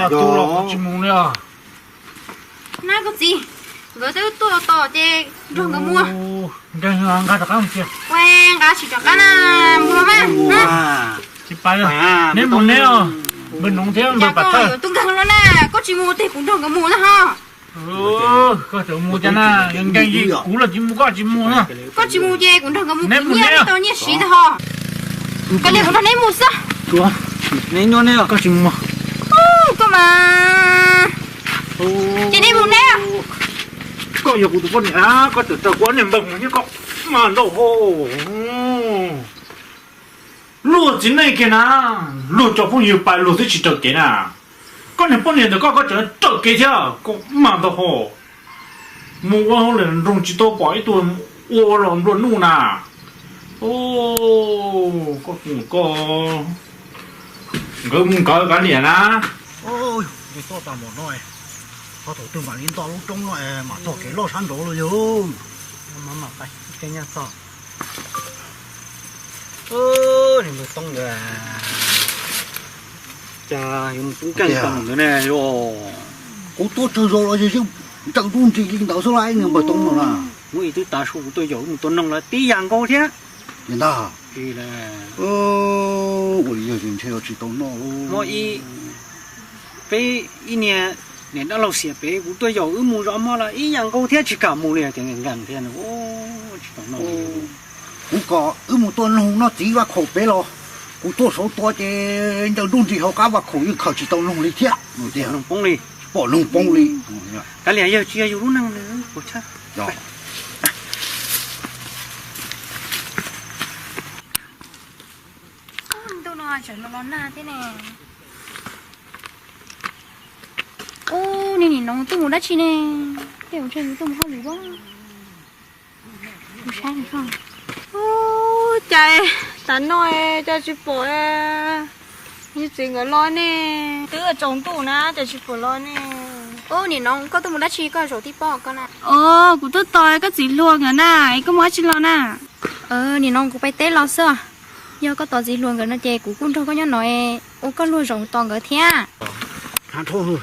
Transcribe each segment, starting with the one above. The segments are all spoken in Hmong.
Tus los kuv tsis mus li os. Nab koj txiv, nkawd twb tuaj tos ces nrog nkawd mus. Nqa rov qab mus tsis? Ua, nqa tsis rov qab na, mus los mas. Tsis pais, neb mus neb os, npawg Noov thiab npawg Pam Thawj. Yuav tub nkeeg los na, koj tsis mus ces kuv nrog nkawd mus na ho. Koj tseem mus cas na, nkees kuv los tsis mus koj tsis mus na. Koj tsis mus ces kuv nrog nkawd mus, kuv nyiaj tau nyiaj siv ntag ho. Kav liam kuv nrog neb mus xwb. Koj tsis mus. Koj mas, ces neb mus neb. Koj yog kuv tus poj niam, koj tseem raws kuv ob niag npawg mus thiab koj mas ntau hau. Luag txiv neej kiag na, luag cov phooj ywg pais luag twb tsis raws kev na. Koj niag poj niam ntawm koj, koj tseem raws kev thiab, koj mas ntau hau. Mus ua hauj lwm nroog tsis tau pom ib tug ua los nplua nuj na. Koj, koj, nkawd mus nkawd kav liam na. Toj tas npaum no, qhov thaum twg mam li nto lub roob no mam txog kev loj sab nraud los yog. Mas mam pais ib ke nyaj txog. Npawg Toob nkawd, cas yuav mus tub nkeeg tau ntawd ne yog? Kuv tuaj tsawg zaus los yog yeej ncaws nruj nrig li ntawd xwb lauj, npawg Toob no na. Muab ib twb tav su kuv tuaj yaum wb mus tua noog los tib yam nkaus thiab. Li ntag. Ua li yog ces ntshe yuav tsis tau noj. Muab ib, peb ib niag niam dab laug xiam pem kuv tuaj yaum wb mus zov mov los ib yam nkaus thiab, tsis kam mus li tias nkees thiab, tsis tau noj. Kuv kom wb mus tua noog noj txiv vaj khaum pem los, kuv tuaj saud tua ces ncaws nruj nrig hauv qab vaj khaum yeej khaws tsis tau noog li thiab. Noog poob li. Pom noog poob li. Kav liam, yawg tsis yog yus lub neej puas tshaj. Ntuj no tseem los los nag thiab ne. Ub, niag niam Noov tuaj mus dab tsi ne? Tej zaum ntshe nws tuaj mus hauj lwm as. Ub, cas tas no cas tsis pom yawg txiv nkawd los ne? Twb tsaus ntuj na cas tsis pom los ne? Ub, niam Noov, koj tuaj mus dab tsi koj zaum tib pob koj na? Os, kuv tuaj tos koj txiv hluas nkawd na, es koj mus dab tsi los na? Niam Noov, kuv pais teb los xwb. Yog koj tos txiv hluas nkawd no ces kuv kuj nrog koj nyob no, ua koj luag zaum tos nkawd thiab. Hnav dhau,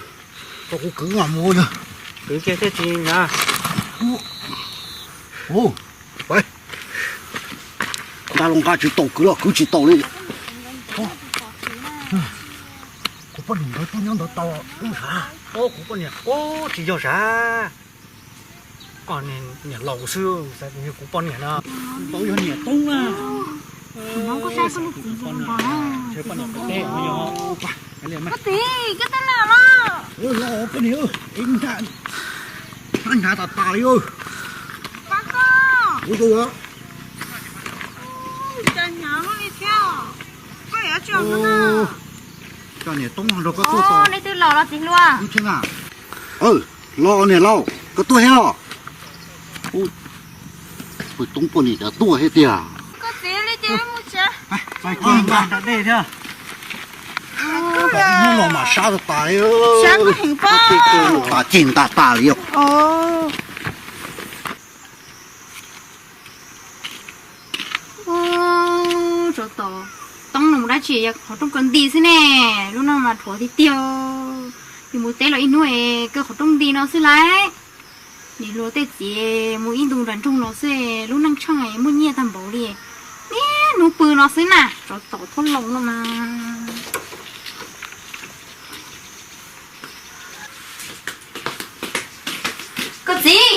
kuv kwv mas mus yog. Kwv kiag thiaj tsis nyav. Ub, nqa los nqa tsis tau, kwv los kwv tsis tau li. Kuv poj niam nkawd tuaj nyob ntawd tau wb sav. Kuv poj niam, ub, tsis yog sav. Koj niam laus xwb, xav tias yog kuv poj niam no. Tau yog niam Toob na. Koj txiv, koj tab laj los? Los poj niam, hnyav tas tas li. Koj hnyav li thiab. Koj niam Toob nrog koj tuaj tos. Nej twb los los txiv hluas. Los niam laus, koj tuaj thiab los? Pw Toob poj niam cas tuaj thiab tiag. Koj txiv li ces mus tsev. Hnub no mas sab tas tas li. Sab koj heev pob. Tas ceg tas tas li os. Tsov tom Toob no mus dab tsi, yog qhov rooj kaw nti xwb ne. Lub no mas dhuav tiag tiag. Yus mus teb los ib hnub es kaw qhov rooj nti no xwb lauj. Niam hluas tej txiv mus ib ntu nram nroog no xwb, lub neej tsheej muaj nyiaj tag npaum li. Niaj hnub pw no xwb na, tsov tom thoob loo no mas. Koj txiv,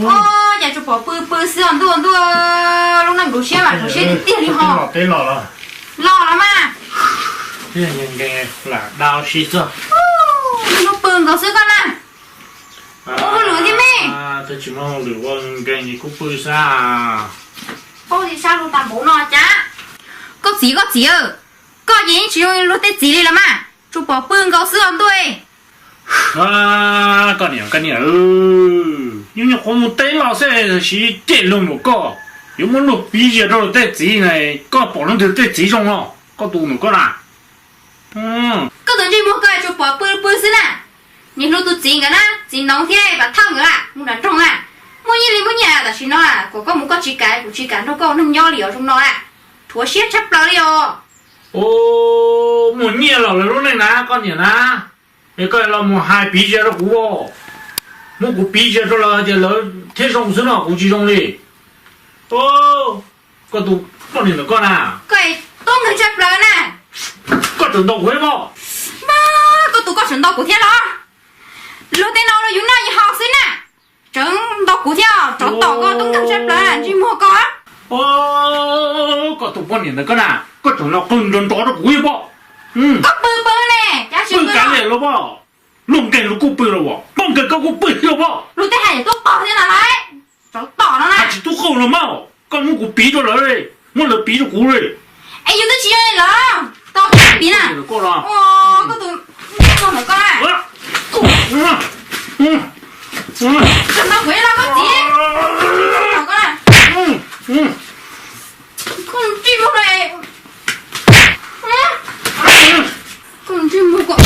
ua cas tsuas pom pw pw xwb os ntuj ntuj, lub neej nkaus siab mas nkaus siab tiag tiag li ho. Los los mas. Lam da si txog. Hnub pw nkaus xwb koj na. Ua hauj lwm thiab me. Twb tsis muaj hauj lwm ua nkees kuv pw xwb. Paub tias sab lug tas npaum no cas. Koj txiv, koj txiv, koj ces yeej tsis zoo luag tej txiv li los mas, tsuas pom pw nkaus xwb os ntuj. Koj niam, koj niam, nyuaj nyuaj qhuav mus teb los xwb, siv cem luag npaum koj, yuav muab luag piv zias rau luag tej txiv na, koj pom leej twg tej txiv zoo no, koj tus npaum koj na. Koj tus ntsej muag koj tsuas pom pw pw xwb na. Niam hluas tus txiv nkawd na, txiv Noov thiab Vam Thawj nkawd a, mus nram nroog a, muaj nyiaj li muaj nyiaj tam sim no a, kom koj mus koj tsis kam kuv tsis kam nrog koj ua neeg nyob li os zoo no a. rhuav siab tshaj plaws li os. Muaj nyiaj los lawv lub neej na koj niam na, es koj los mus hais piv zias rau kuv, muab kuv piv zias rau lawv tias lawv thiaj zoo xwb no kuv tsis zoo li. Koj tus poj niam ntawm koj na, koj tub nkeeg tshaj plaws na. Koj tseem ntaus kuv thiab pob. Koj tus koj tseem ntaus kuv thiab los? Luag tej no los yus noj yus haus xwb na, tseem ntaus kuv thiab, tsov tom koj tub nkeeg tshaj plaws ntsej muag koj. Koj tus poj niam ntawm koj na, koj tseem los qw nrov nrov rau kuv thiab pob. Koj pw pw ne, pw kav liam los pob. Luag nkeeg luag kuj pw los as, koj nkeeg koj kuj pw thiab pob. Luag tej hais tub qaug thiab no lauj, tsov tom no na. Hais tsis tub qaug los mas, koj muab kuv piv rau lawv, muab lawv piv rau kuv li. Es yus twb tsis yog li lawm, tau piv na. Koj tus ntsej muag ntawm koj na. Koj ntau kuv ib lo koj txiv. Koj ntsej muag, koj ntsej muag koj.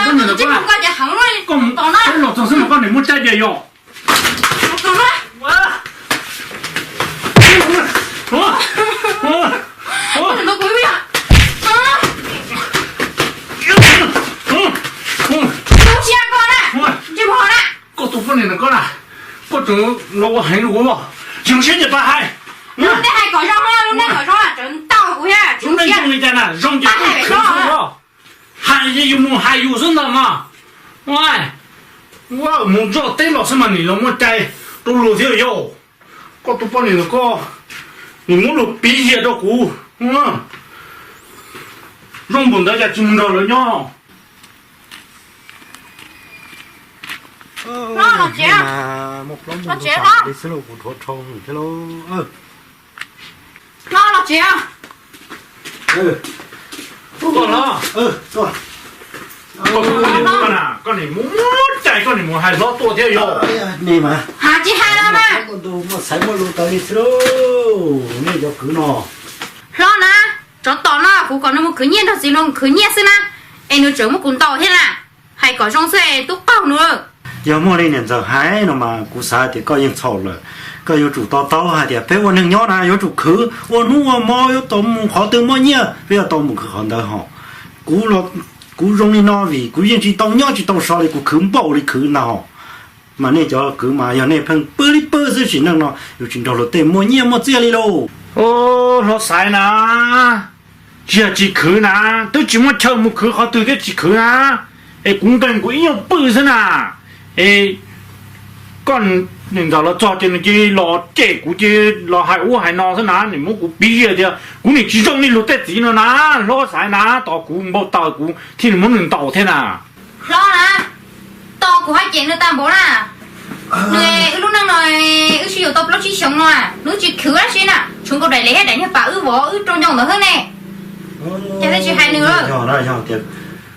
Ntsej muag koj ces heev li, tom na. Los txog xwb mas koj niam muab caij dias yog. Koj tus poj niam ntawm koj na, koj tseem los ua heev rau kuv, zoo siab ces pab hais. Lub neej hais kom zoo, lub neej kom zoo, tseem ntaus kuv thiab. Lub neej zoo li cas na, zoo ces koj khwv xwb os. Hais ces yus mus hais yus xwb ntag mas. Ua mus zoj teb los xwb mas nim los muaj cai rau luag thiab yau. Koj tus poj niam ntawm koj, nim muab luag piv zias rau kuv. Zoo npaum ntawd cas tsis mus nrog lawv nyob. Los tsev, los tsev, los. Hlob, los tsev. Tuaj los. Koj nim muab cai koj nim mus hais hlob tuaj thiab yog. Hais tsis hais los mas. Muaj xaiv muaj lus tau li xwb, nej cov kwv no. Hlob na, tsov tom no kuv kom nws mus khwv nyiaj nrog txiv nws khwv nyiaj xwb na, es nws tseem muab kuv ntaus thiab na. Hais kom zoo xwb es tub qaug nws. Yog muaj li niam ntxawm hais no mas kuv xav tias koj yeej txhaum lawm. Koj yuav tsum to taub hais tias peb ua neeg nyob na yuav tsum khwv, ua hnub ua hmo yuav tau mus qhov twg muaj nyiaj peb yuav tau mus khwv qhov ntawd hos. Kuv, kuv zoo li no vim kuv yeej tsis tau nyob tsis tau so li kuv khwv npaum li khwv ntag hos. Mas nej cov kwv mas yog nej pheej pw li pw xwb sim neej no yuav tsis nrog luag tej muaj nyiaj muaj txiaj li lauj. Hlob Xaiv na, tsis yog tsis khwv na, twb tsis muaj chaw mus khwv qhov twg thiab tsis khwv na, es kuv nkeeg kuv ib nyuag pw xwb na, es koj niam ntxawm los txog ces nws cia li los cem kuv cia li los hais ub hais no xwb na, nws muab kuv piv zias tias kuv nim tsis zoo li luag tej txiv no na, Hlob Xaiv na, tos kuv npau taws kuv thiaj li muab nws ntaus thiab na. Hlob na, tos kuv hais cem nws tag npaum na, nws wb lub neej no wb sib yuav tau plaub tsib xyoos no, nws tsis khwv dab tsi na, tshuav nkaus daim lem thiab daim niag pam wb vov wb rau ncauj ntawd xwb ne. Cas thiaj tsis hais nws? Yog na, yog tias,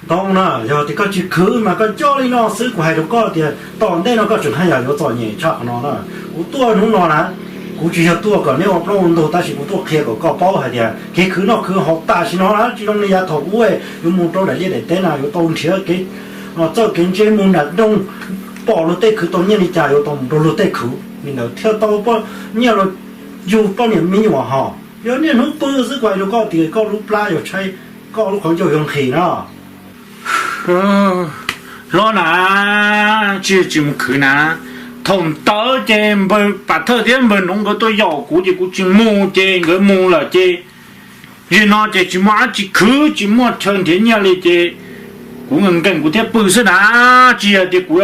Toob na, yog tias koj tsis khwv mas koj coj li no xwb kuv hais rau koj tias tom ntej no koj tseem haj yam yuav txom nyem tshaj qhov no na. Kuv tuaj hnub no na, kuv tsis yog tuaj kom neb ua plaub ua ntug tab sis kuv tuaj qhia kom koj paub hais tias kev khwv noj khwv haus tam sim no na tsis zoo li yav thaum ub yuav mus rau daim liaj daim teb na yuav tau nrhiav kev txawj kev ntse mus nram nroog, pom luag tej khwv tau nyiaj li cas yuav tau mus rau luag tej khwv li ntawd thiaj tau nyiaj los yug poj niam me nyuam hos. Yog niaj hnub pw xwb kuv hais rau koj tias koj lub plab yuav tshaib, koj lub qhov ncauj yuav nqhis na. Hlob na, tsis tsis mus khwv na. Thaum ntawd ces npawg Pam Thawj thiab npawg Noov nkawd tuaj yaum kuv ces kuv tsis mus ces nkawd mus lawm ces, yog no ces tsis muaj dab tsi khwv tsis muaj chaw nrhiav nyiaj li ces kuv nkees nkees kuv thiaj pw xwb na. Tsis yog tias kuv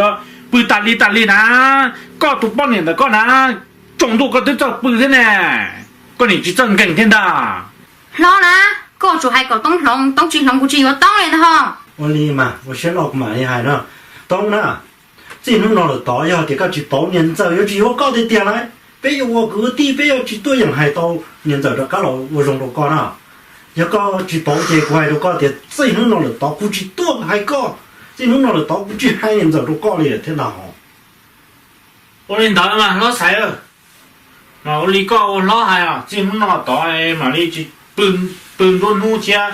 pw tas li tas li na. Koj tus poj niam ntawm koj na, tsaus ntuj koj twb txawj pw thiab ne, koj nim tsis txawj nkees thiab ntag. Hlob na, koj tsuas hais kom Toob hloov, Toob tsis hloov kuv tsis yuav Toob li ntag ho. Ua li mas ua siab loj kuv mam li hais no. Toob na, txij hnub no lawm tod yog tias koj tsis pauv, niam ntxawm yuav tsis yuav koj tiag tiag lauj. Peb yuav ua kwv tij peb yuav tsis tuaj yeem hais tau niam ntxawm rov qab los ua zoo rau koj na. Yog koj tsis pauv ces kuv hais rau koj tias txij hnub no lawm tod kuv tsis tuaj hais koj, txij hnub no lawm tod kuv tsis hais niam ntxawm rau koj li lawm thiab ntag ho. Ua li ntawd mas hlob Xaiv, mas ua li koj ua hlob hais os, txij hnub no tod mam li tsis pw nruab hnub thiab,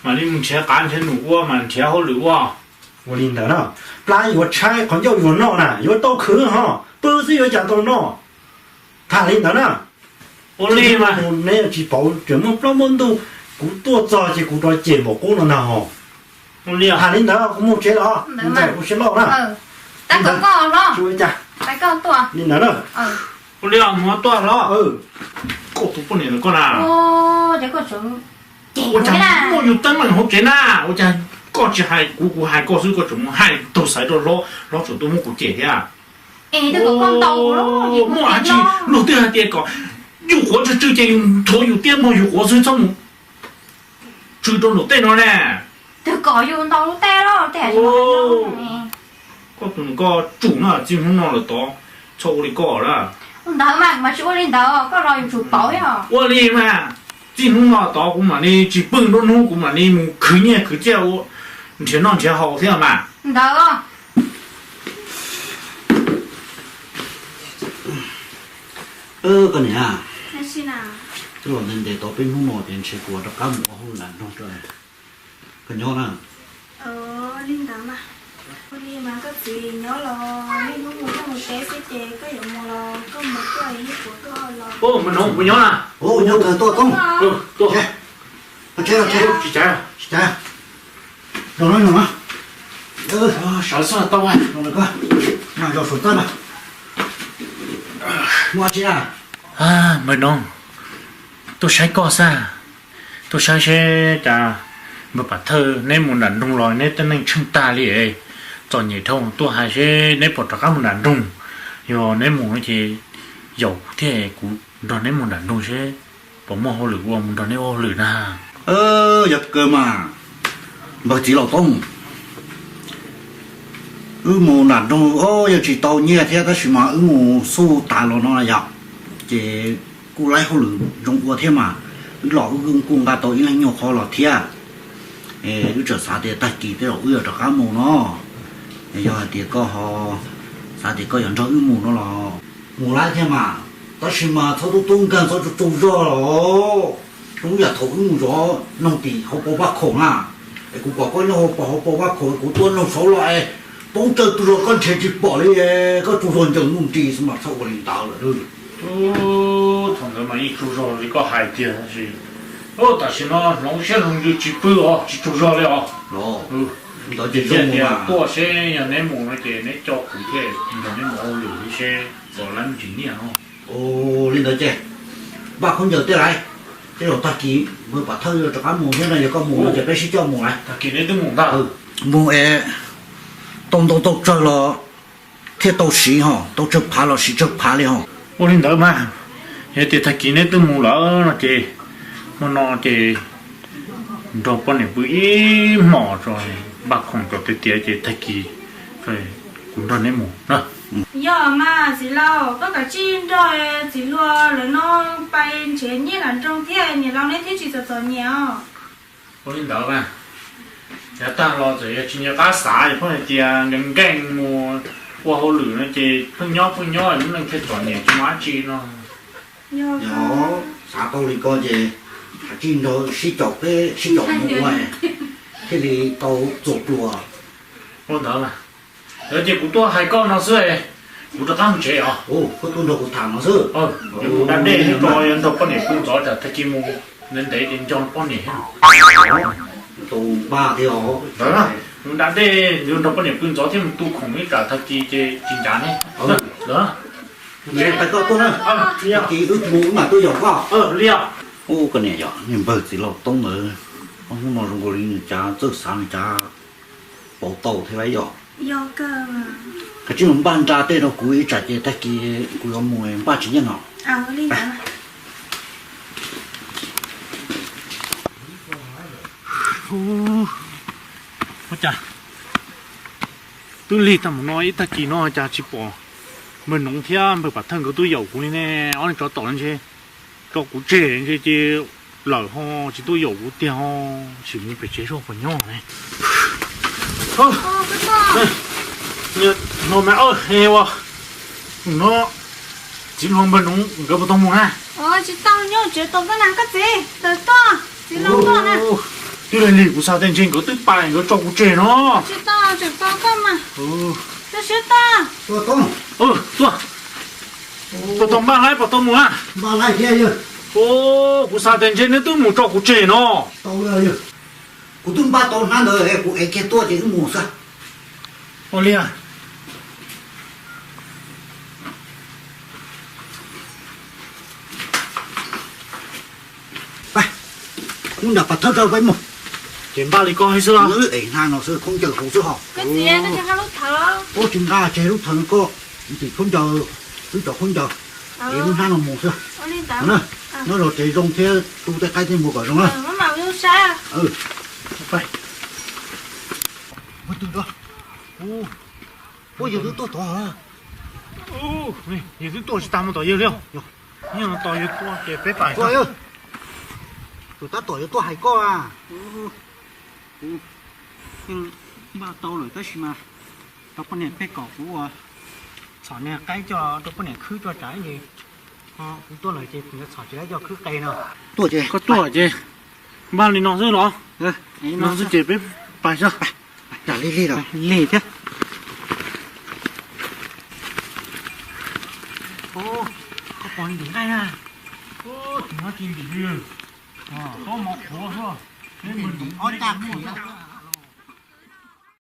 mam li mus nrhiav qav nrhiav num ua mas nrhiav hauj lwm ua. Ua li ntawd na, plab yuav tshaib qhov ncauj yuav noj na, yuav tau khwv ho, pw xwb yuav cas tau noj. Tham li ntawd na. Ua li mas neb tsis pauv tseem muaj plaub muaj ntug, kuv tuaj txog ces kuv rov cem npaum qub no ntag hos. Ua li, tham li ntawd kuv mus tsev los, ntxais kuv siab loj na. Li ntawd na. Ua li mus tuaj hlob. Koj tus poj niam ntawd koj na. Ua cas muaj yus teeb meem hauv tsev na, ua cas koj tsis hais kuv, kuv hais koj xwb, koj tseem mus hais tug xaiv rau hlob, hlob tseem tuaj muab kuv cem thiab. Muaj dab tsi luag twb hais tias kom yus quav tsw tsw ces yus nthuav yus tiab muag yus quav xwb, txhob mus tsw rau nraum tej no ne. Koj tus nws koj tsum na, txij hnub no lawm tod txhob ua li koj lawm. Ua li mas, txij hnub no tod kuv mam li tsis pw nruab hnub, kuv mam li mus khwv nyiaj khwv txiaj ua nrhiav noj nrhiav haus thiab mas. Koj niam, twb los ntev ntev tau peb hnub no ces ntshe kuv rov qab mus ua hauj lwm nram nroog tso. Koj nyob na. Li ntawd mas, ua li mas koj txiv nyob los niaj hnub mus noj mus teb xwb ces koj yuav mus los koj mus tuaj ib puas koj los. Npawg Noov, kuv nyob na. Nyob kawg tuaj Tooj. Tsis cas, tsis cas. Zoo no, zoo no. Sawv xwb tau. Zoo no, zoo suav tawb na. Muaj dab tsi na? Npawg Noov, tuaj saib koj xwb, tuaj saib seb cas npawg Pam Thawj neb mus nram nroog los neb tej neej tsheej tag li. Txom nyem dhau, tuaj hais seb neb puas rov qab mus nram nroog. Yog neb mus no ces yaum kuv thiab kuv nrog neb mus nram nroog seb puas muaj hauj lwm ua mus nrog neb ua hauj lwm na. Yog kawg mas, npawg txiv laus Tooj, wb mus nram nroog o yog tsis tau nyiaj thiab tab sis mas wb mus xub tas los no yom, ces kuj laib hauj lwm zoo ua thiab mas, wb los wb kuj nqa tau ib leeg nyuag qho los thiab. Wb txawm xav tias tag kis tej zaum wb yuav rov qab mus no, yog hais tias koj ho xav tias koj yuav nrog wb mus no los mus laib thiab mas, tab sis mas txhob tub tub nkeeg txhob tsaug tsaug zog los. Zoo yam thaum wb mus zov noog tim hauv paus vaj khaum na, es kuv pom koj nyob hauv paus, hauv paus vaj khaum, kuv tuaj noog saud los es poob tsawg tsaug zog koj nrhiav tsis pom li, koj tsaug zog ncaws nuj nris xwb mas txhob ua li ntawd lawm. Thaum ntawd mas yeej tsaug zog li koj hais tiag tab sis, tam sim no hloov siab hloov ntsws tsis pw os, tsis tsaug zog li os. Ntawd ces zoo tias mas tuaj seb yog neb mus no ces neb coj kuv thiab nrog neb mus ua hauj lwm seb puas laib me ntsis nyiaj no. Li ntawd ces npaj khaub ncaws tej lawm, tej zaum tag kis npawg Pam Thawj yuav rov qab mus thiab no, yog koj mus no ces peb sib coj mus lawm. Tag kis neb twb mus ntag. Mus es tau ntau tau tsawg los thiaj tau siv ho, tau tsawg phav los siv tsawg phav li ho. Ua li ntawd mas, yog tias tag kis neb twb mus lawm no ces, hmo no ces nrog poj niam pw ib hmos tso, npaj khoom kom tiav tiav ces tag kis kuv nrog neb mus na. Yog mas txiv laus, koj kav tsij nrog txiv hluas lawv no pais nrhiav nyiaj nram nroog thiab, niam laus neb thiaj tsis txom txom nyem os. Ua li ntawd mas, yav tag los txawm yog tsis nco qab xav, yog pheej hais tias nkees nkees mus ua hauj lwm no ces pheej nyob pheej nyob lub neej thiaj txom nyem tsis muaj dab tsi no. Yog xav tau li ko ces kav tsij nrog sib caum peb sib caum mus ua thiaj li tau txuas pluas. Ua ntawd mas, yog ces kuv tuaj hais koj no xwb, kuv rov qab mus tsev os. Koj tuaj nrog kuv tham no xwb. Yuav mus da dej thiab tso, yuav nrog poj niam pw ntxov, tsam tag kis mus ntev ntev ces nco poj niam thiab. Tus npaj thiab os. Mus da dej, yuav nrog poj niam pw ntxov thiab mus tu khoom ib tsam tag kis ces tsis ncav ne. Pais koj tuaj na, tag kis wb mus wb mam tuaj yaum koj. Ua koj niam yog niag npawg txiv laus Toob ntawd, ob hnub no zoo nkaus li nws cav txawj xav nws cav pauv tau thiab lawm yom. Kav tsij mus npaj nra tej rau kuv ib tsam ces tag kis kuv yuav mus npaj tsis yeej no. Ua cas twb lig tag mus no ib tag kis no cas tsis pom npawg Noov thiab npawg Pam Thawj nkawd tuaj yaum kuv li ne. Ob niag tsov tom ntshe tso kuv tseg ntshe ces lawm ho tsis tuaj yaum kuv tiag ho. Sim mus pem tsev soj puas nyob ne. No mas, ua no txiv hluas npawg Noov nkawd puas tau mus na? Tsis tau, nyob tsev tos koj na koj txiv. Tawm tuaj, txiv hluas tuaj na. Twb lig lig kuv xav tias ntshe nkawd twb pais nkawd tso kuv tseg no. Tsis tau, tseem tos koj mas. Koj siab tag. Tuaj. Puas tau npaj laib puas tau mus na? Npaj laib thiab yawg. Kuv xav tias ntshe neb twb mus tso kuv tseg no. Tau yawg, kuv twb npaj tau hnab ntawd, kuv ev kiag tuaj ces wb mus xwb. Ua li, mus nram pas thawj rau peb mus. Ces npaj li koj xwb los? Wb ev hnab no xwb, khaub ncaws hauv xwb hos. Ua tsis nqa tseg lub thawv ko, tim khaub ncaws, wb cov khaub ncaws, ev lub hnab no mus xwb. Nyob rau tsev zoo thiab tu tej qaib tej npua kom zoo na. Puab yawg twb tuaj tod. Yawg twb tuaj tsis tas mus tom yawg li. Tos yawg tuaj ces peb pais. Kuv tab tom yuav tuaj hais koj a. Kuv yeej npaj tau lawm tab sis mas rau poj niam peb kom kuv ua txhom niag qaib coj rau poj niam khwb tso tsam ces kuv tuaj lawm ces kuv yuav txhom tsis tau coj khwb qe no. Tuaj ces koj tuaj ces npaj li no xwb los? No xwb ces peb pais xwb. Cas lig lig los? Lig thiab. Koj pom ntim nqaij na. Tus no tsis ntim li. Koj mos qhuav xwb. Ntim ob caj qhwv.